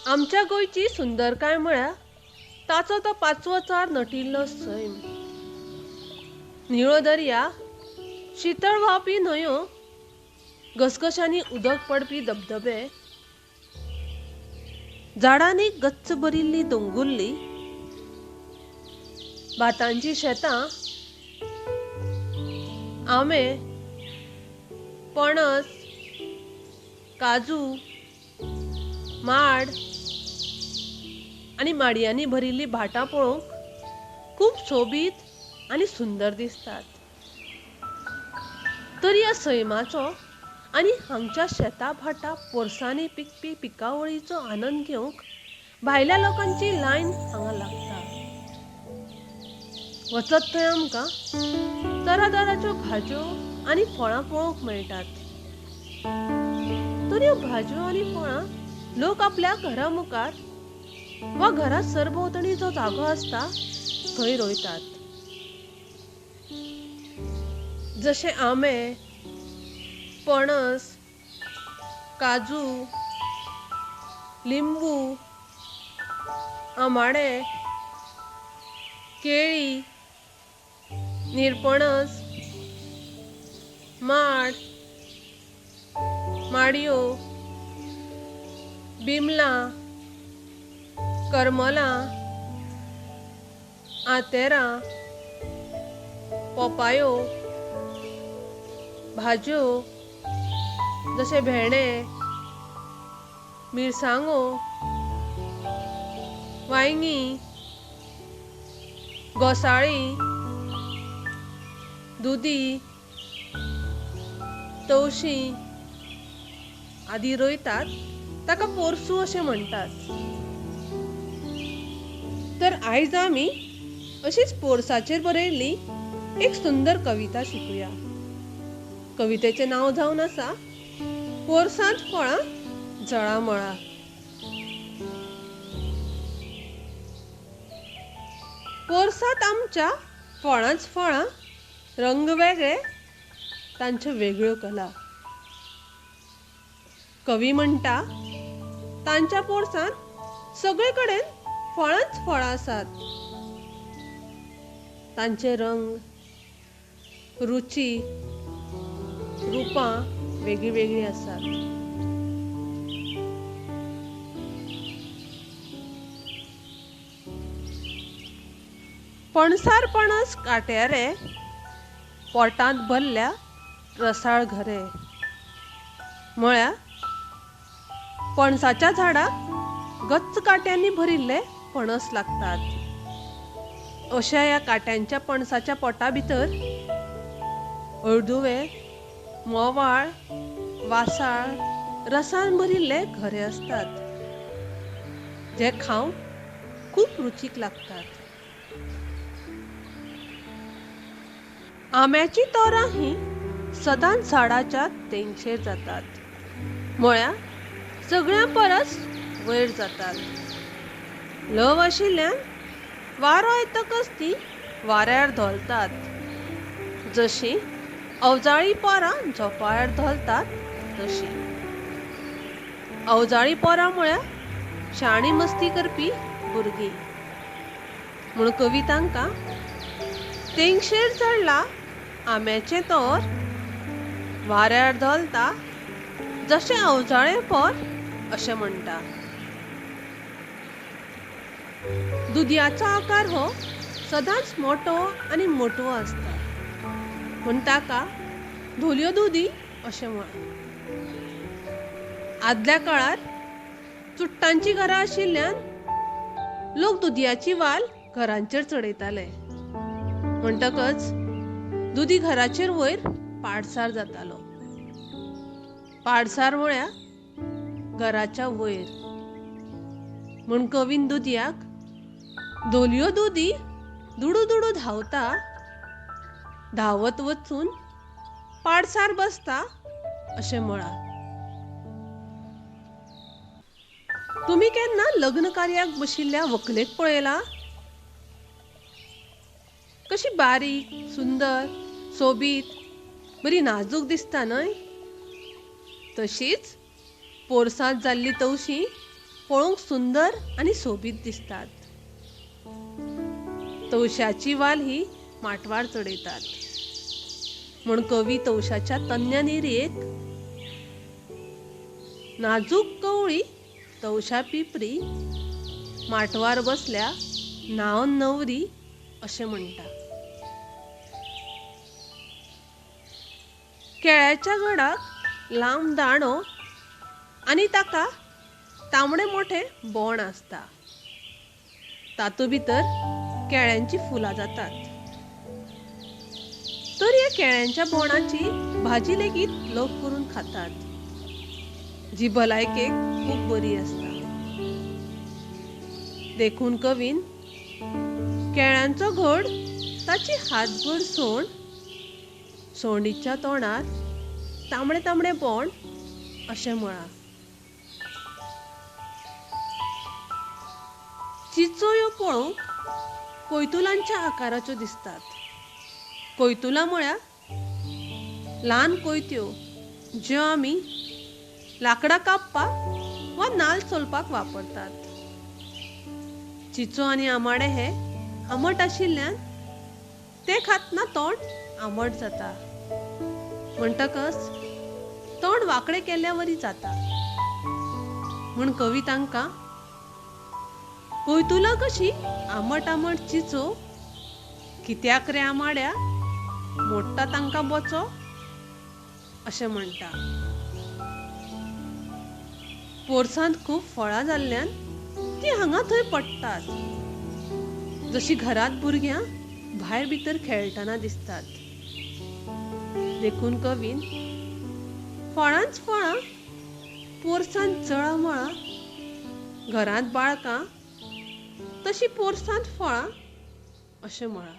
आमच्या गोंयची सुंदरकाय म्हळ्यार ताचो तो पाचवोचार नटिल्लो सैम, निळो दर्या, शितळ व्हांवपी न्हंयो, घसघशांनी उदक पडपी धबधबे, झाडांनी गच्च भरिल्ली दोंगुल्ली, भातांची शेतां, आंबे, पणस, काजू, माड आनी माडयांनी भरिल्ली भाटां पळोवंक खूब सोबीत आनी सुंदर दिसतात. तर ह्या सैमाचो आनी हांगच्या शेतां भाटां पोरसांनी पिकपी पिकावळीचो आनंद घेवंक भायल्या लोकांची लायन हांगा लागता. वचत थंय आमकां तरातराच्यो भाजयो आनी फळां पळोवंक मेळटात. तर ह्यो भाजयो आनी फळां लोक आपल्या घरा मुखार वा घरा सरभोंवतणी जो जागो आसता थंय रोयतात. जशे आंबे, पणस, काजू, लिंबू, आंबाडे, केळी, निरपणस, माड, माडयो, बिमलां, करमलां, आंतेरां, पोपायो, भाजयो जशे भेंडे, मिरसांगो, वांयगीं, घोसाळीं, दुदी, तवशीं आदी रोयतात. ताका पोरसूं अशें म्हणटात. तर आयज आमी अशीच पोरसाचेर बरयल्ली एक सुंदर कविता शिकूया. कवितेचें नांव जावन आसा पोरसांत फळां जळामळा. पोरसांत आमच्या फळांच फळां, रंग वेगळे, तांच्यो वेगळ्यो कला. कवी म्हणटा तांच्या पोरसांत सगळे कडेन फळांच फळां आसात. तांचे रंग, रुची, रुपां वेगळीं वेगळीं आसात. पणसार पणस काट्यारे, पोटांत भरल्या रसाळ घरे. म्हळ्यार पणसाच्या झाडाक गच्च काट्यांनी भरिल्ले पणस लागतात. अशा ह्या काट्यांच्या पणसाच्या पोटा भितर हळदुवे, मोवाळ, वासाळ रसान भरिल्ले घरे आसतात, जे खावंक खूब रुचीक लागतात. आंब्याचीं तोरां हीं सदांच झाडाच्या तेंगशेर जातात, म्हळ्यार सगळ्यां परस वयर जातात. ल्हव आशिल्ल्यान वारो येतकच ती वाऱ्यार धोलतात, जशीं अवजाळी पोरां झोपाळ्यार धोलतात तशीं. अवजाळी पोरां म्हळ्यार शाणी मस्ती करपी भुरगीं. म्हूण कवी तांकां तेंगशेर चडला आंब्याचें तोर, वाऱ्यार धोलता जशें अवजाळें पोर अशें म्हणटा. दुदयाचो आकार हो सदांच मोटो आनी मोटवो आसता, म्हूण ताका धोलयो दुदी अशें म्हळां. आदल्या काळार चुट्टांचीं घरां आशिल्ल्यान लोक दुदयाची वाल घरांचेर चडयताले, म्हणटकच दुदी घराचेर वयर पाडसार जातालो. पाडसार म्हळ्यार घराच्या वयर. म्हूण कवीन दुदयाक धोलयो दुदी दुडू दुडू धांवता, धांवत वचून पाडसार बसता अशें म्हळां. तुमी केन्ना लग्न कार्याक बशिल्ल्या व्हंकलेक पळयला? कशी बारीक, सुंदर, सोबीत, बरी नाजूक दिसता न्हय? तशीच पोरसांत जाल्ली तवशीं पळोवंक सुंदर आनी सोबीत दिसतात. तवशाची वाल ही माटवार चडयतात म्हूण कवी तवशाच्या तन्न्या निरयेक नाजूक कवळी तवशा पिपरी माटवार बसल्या न्हावन नवरी अशें म्हणटा. केळ्याच्या घडाक लांब दांडो आनी ताका तांबडे मोठे बोंड आसता. तातूंत भितर केळ्यांची फुलां जातात. तर ह्या केळ्यांच्या बोंडाची भाजी लेगीत लोक करून खातात, जी भलायकेक खूब बरी आसता. देखून कवीन केळ्यांचो घड ताची हातभर सोंड, सोंडीच्या तोंडार तांबडे तांबडे बोंड अशें म्हळां. चिचो ह्यो पळोवंक कोयतुलांच्या आकाराच्यो दिसतात. कोयतुलां म्हळ्यार ल्हान कोयत्यो ज्यो आमी लांकडां कापपाक वा नाल्ल सोलपाक वापरतात. चिचो आनी आमाडे हे आंबट आशिल्ल्यान ते खातना तोंड आंबट जाता, म्हणटकच तोंड वांकडें केल्ल्या वरी जाता. म्हूण कवी तांकां कोयतुलां कशी आंबट आंबट चिचो, कित्याक रे आमाड्या मोडटा तांकां बोचो अशें म्हणटा. पोरसांत खूब फळां जाल्ल्यान तीं हांगा थंय पडटात, जशी घरांत भुरग्यां भायर भितर खेळटना दिसतात. देखून कवीन फळांच फळां पोरसांत जळामळां, घरांत बाळकां तशी पोरसांत फळां अशें म्हळां.